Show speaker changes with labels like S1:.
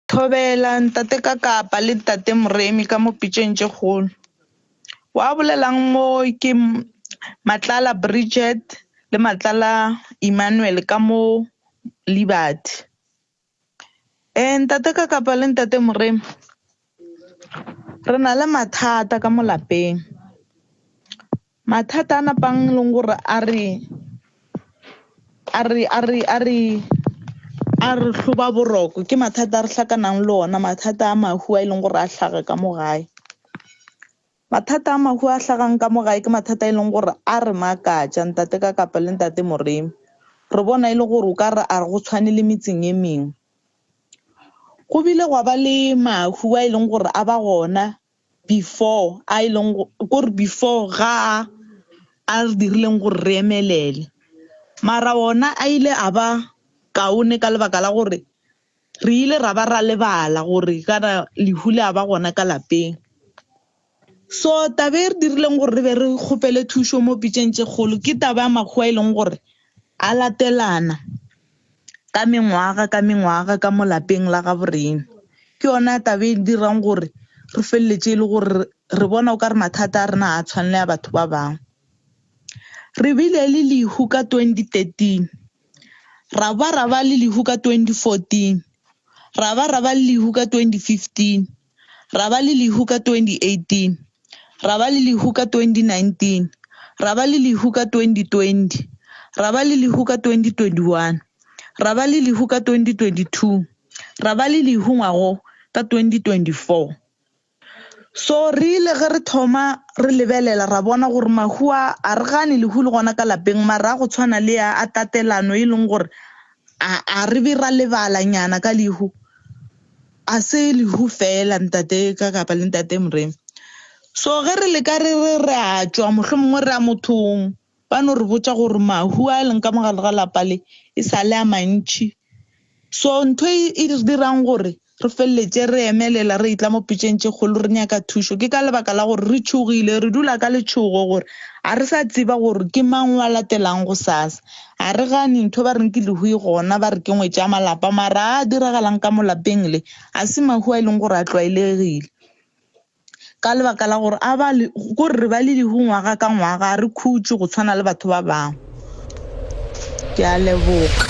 S1: Thobela ntate Kakapa le ntate Moremi ka mo pitšeng tše kgolo. Wa bolelang mo ke Matlala Bridget le Matlala Emmanuel ka mo Liberty. Eh ntate Kakapa le ntate Moremi re na le mathata ka mo lapeng. Mathata a napang e leng gore a re a re a re a re a re hloba boroko ke mathata a re hlakanang le ona mathata a mahu a e leng gore a hlaga ka mo gae. Mathata a mahu a hlagang ka mo gae ke mathata a e leng gore a re makatša ntate ka kapa le ntate Moremi. Re bona e le gore o ka re a go tshwane le metseng e mengwe. Go bile gwa ba le mahu a e leng gore a ba gona before a e leng kore before ga a re dirileng gore re emelele mara ona a ile a ba kaone ka lebaka la gore re ile ra ba ra lebala gore kana lehu le a ba gona ka lapeng. So taba e re dirileng gore re be re kgopele thušo mo pitšeng tše kgolo ke taba ya makgowa e leng gore a latelana ka mengwaga ka mengwaga ka mo lapeng la gabo rena. Ke yona taba e dirang gore re feleletše e le gore re bona o ka re mathata a rena a tshwane le a batho ba bangwe. Re bile le lehu ka 2013, ra ba ra ba le lehu ka 2014, ra ba ra ba le lehu ka 2015, ra ba le lehu ka 2018, ra ba le lehu ka 2019, ra ba le lehu ka 2020, ra ba le lehu ka 2021, ra ba le lehu ka 2022, ra ba le lehu ngwago ka 2024. So re ile ge re thoma re lebelela ra bona gore mahu a a re gane lehu le gona ka lapeng mara a go tshwana le a a tatelano e leng gore a a re be ra lebala nyana ka lehu a se lehu fela ntate ka kapa le ntate Moremi. So ge re leka re re re a tšwa mohlomongwe re ya mothong ba no re botša gore mahu a leng ka mogare ga lapa le e sa le a mantši. So ntho e e re dirang gore re feleletše re emelela re etla mo pitšeng tše kgolo re nyaka thušo ke ka lebaka la gore re tšhogile, re dula ka letšhogo gore ga re sa tseba gore ke mang wa latelang gosasa. Ga re gane ntho ba reng ke lehu e gona ba re ke ngwetši ya malapa mara a diragalang ka mo lapeng le ga se mahu a e leng gore a tlwaelegile. Ka lebaka la gore a ba le kore re ba le lehu ngwaga ka ngwaga ga re khutše go tshwana le batho ba bangwe. Ke a leboga.